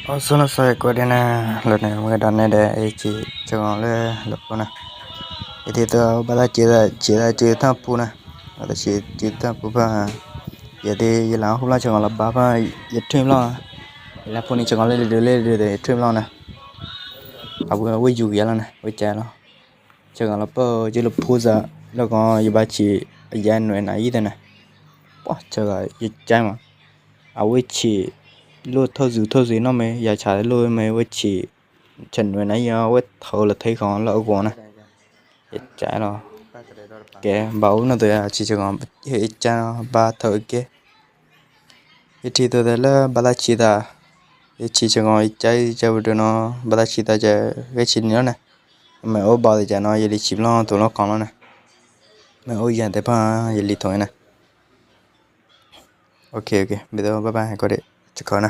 Os, xub no xav kuv dab na, los ne muaj dab ne de, tsis tseem le lawm na. Yog tias tus pab tab tsis tsis tab tsis thaj pub na, tab tsis tsis thaj pub pab, yog tias yus lam hu loj tseem los pab pab yus thwj loj, yus lam pub ni tseem le li le li le thwj loj na. Ua yus yav los na, ua cas los tseem los pab cia los pub xav los ko yus pab tsis yav nuav na ib tag na. Pom tseem yus caib mas, a ua tsis luaj thauj zws thauj zws no me yog tshav luaj me ua tsis tshav nuav na yog ua thauj los thaiv qhov loj ua na. Yus caib los kev npau ub no tus tsis tseem caib pab thauj ua ke. Yus tsis tus tas lawm pab tab tsis tas, yus tsis tseem caib caib ua rau no, pab tab tsis tas ces ua tsis ni lawm na. Me ua npau tas cas no yus li tsis loj tus loj qhov loj na. Me ua yam tes pab yus li thoom na. Ok ok, npaj tau pab pab hais koj deb tsis kho na.